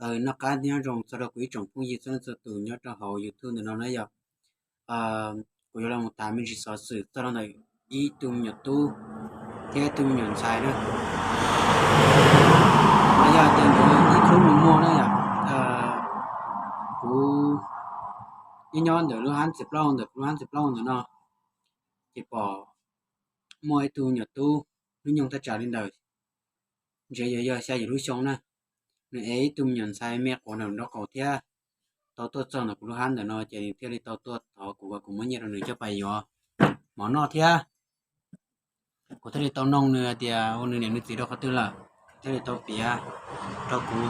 Noj qab nyob zoo txog rau kuv ib tsoom phooj ywg txhua leej txhua tus nyob rau hauv YouTube ntawm no na yom. Kuv yuav los mus tham me ntsis xov xwm txog rau ntawm ib tug me nyuam tub thiab ib tug me nyuam ntxhais na. Mas yog tias nkawd ib khub nus muag na yom, kuv nyob nyob ntawm lub hab txiv plaub ntawm kuv lub hab txiv plaub ntawm no, ces pom muaj ib tug me nyuam tub hnub nyoog thaj tsam li ntawm ntshe yuav yog xya yim lub xyoo na, nws ev ib tug me nyuam ntxhais me quav ntawm nraub qaum thiab tau tuaj txog ntawm kuv lub hab ntawm no ces nws thiaj li tau tuaj thov kuv kom kuv muab nyiaj rau nws coj pais yuav mov noj thiab. Kuv thiaj li tau noog nws hais tias ua nws niam nws txiv rau qhov twg lawm, thiaj li tau piav rau kuv.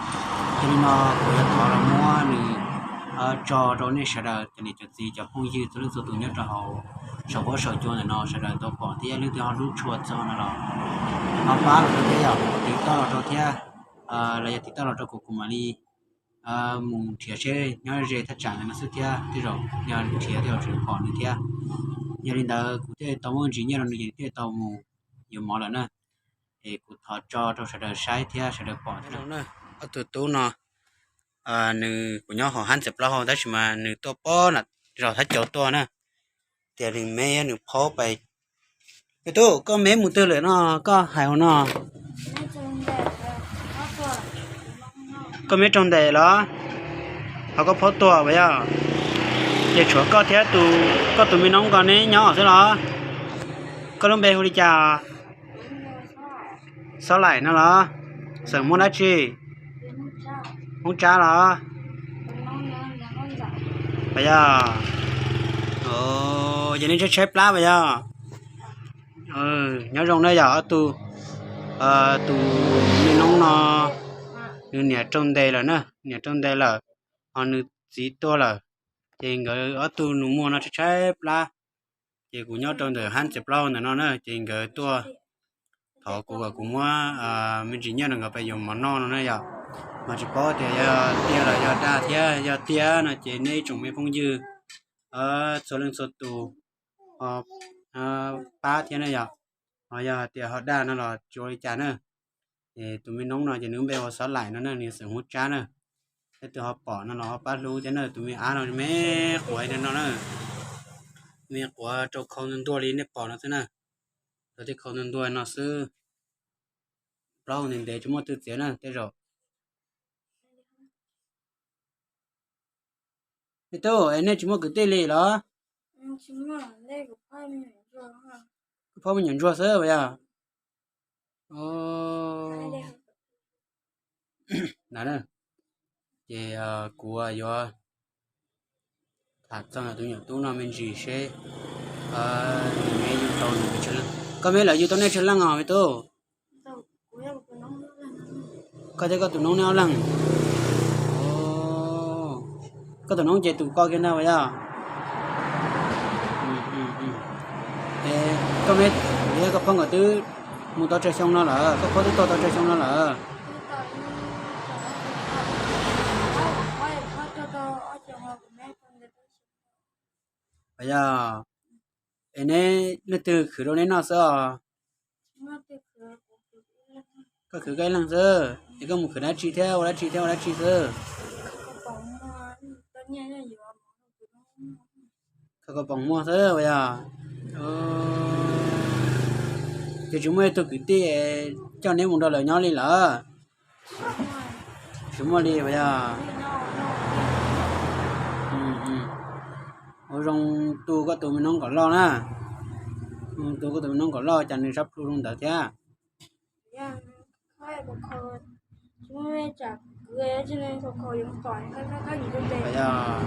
Yog li no kuv yuav thov los muab nws tso rau nej sawv daws cov niam cov txiv cov phooj ywg txhua leej txhua tus nyob rau hauv saum huab saum cua ntawm no sawv daws tau pom thiab leej twg ho hlub tshua txog no los ho pab los rau thiab yom, tiv tauj los rau thiab, los yog tiv tauj los rau kuv kuv mam li mus nrhiav seb nyob ze thaj tsam ntawd no xwb thiab tej zaum yog nrhiav tej zaum tseem pom nws thiab. Yog li ntawd kuv thiaj li tau muab ntsis nyiaj rau nws ces nws thiaj li tau mus yuav mov lawm na. Es kuv thov tso rau sawv daws saib thiab sawv daws pom thiab na. Ob tug tub no nws kuv nyob hauv hab txiv plaub hau tab sis mas nws tuaj pem zos Thab Cauv tuaj na. Tias nws me nws phaub pais. Me tub, koj me mus twg lawm no? Koj hais hauv no. Koj me raug ntes los? Ho koj phaub tuag puas yog? Ces tshuav koj thiab koj tus me noob ko neb nyob xwb los? Koj lub npe hu li cas? Xob Laim no los? Xeem Hmoob dab tsi? Hmoob Tsab los? Puas yog? Ces nej tshaib tshaib plab puas yog? Nyob zoo na yog ob tug, tus me noob no nws niam raug ntes lawm na, niam raug ntes lawm, ho nws txiv tuag lawm, ces nkawd ob tug nus muag no tshaib tshaib plab. Ces kuv nyob rau ntawm hab txiv plaub ntawm no na ces nkawd tuaj thov kuv kom kuv muab me ntsis nyiaj rau nkawd pais yuav mov noj no na yom. Mas tsis paub tias yog tiag los yog dag thiab, yog tiag no ces nej ib tsoom me phooj ywg txhua leej txhua tus ho pab thiab na yom. Ho yog hais tias ho dag no los tsis ua li cas na. Es tus me noob no ces nws npe ua Xob Laim no na, nws xeem Hmoob Tsab na. Leej twg ho pom no los ho pab hlub thiab na, tus me ab no me quav no na, me quav rau khau ntuag ntuag li nej pom no xwb na, rau tej khau ntuag ntuag no xwb. Plaub ntev ntev tsis muaj twg txiav na tej zaum. Me tub, es nej tsis muaj kwv tij li los? Kuv phob me nyuam ntsuag xwb puas yog? Na, ces kuv yuav tham txog tus me nyuam tub no me ntsis seb nws me yug tau nws tsawg leej. Koj me lawv yug tau nej tsawg leej os me tub? Koj thiab koj tus noob neb ob leeg. Koj tus noob ces tus ko kiag ntag puas yog? Koj me, koj phob nkawd twb mus tau tsawg xyoo no lawm? Koj phob twb tuag tau tsawg xyoo no lawm? Puas yog? Es neb leej twg khwv rau neb noj xwb os? Koj khwv koj ib leeg xwb, es koj mus khwv dab tsi thiab ua dab tsi thiab ua dab tsi xwb? Khaws kaus poom muag xwb puas yog? Ces tsis muaj ib tug kwv tij coj neb mus nrog lawv nyob li lawm? Tsis muaj li puas yog? Ua zoo tu koj tus me noob kom loj na. Tu koj tus me noob kom loj, cas nws sab plhu zoo ntawd thiab. Puas yog?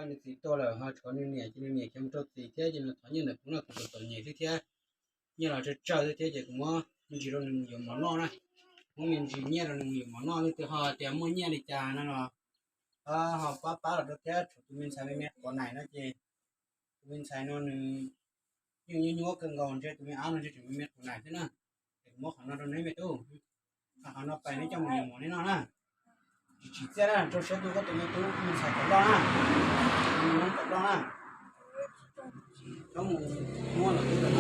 Nws txiv tuag lawm ho tshuav nws niam, ces nws niam khiav mus rau txiv thiab, ces nws thov nyiaj ntawm kuv noj kuv txom txom nyem xwb thiab. Nyiaj los tsawg tsawg xwb thiab, ces kuv muab me ntsis rau nws mus yuav mov noj na. Muab me ntsis nyiaj rau nws mus yuav mov noj, leej twg ho tias muaj nyiaj li cas no los ho pab pab los rau thiab. Tshuav tus me ntxhais me me quav naim no ces tus me ntxhais no nws yeej nyuaj nyuaj kawg nkaus, ntshe tus me ab no ntshe tseem me me quav naim xwb na. Es kuv muab qhov no rau neb me tub, qhov no pais neb coj mus yuav mov neb noj na. Tsis tsim txiaj na, rau siab tu koj tus me tub me ntxhais kom loj na, me noob kom loj na. Koj mus muab lawm lub ntawd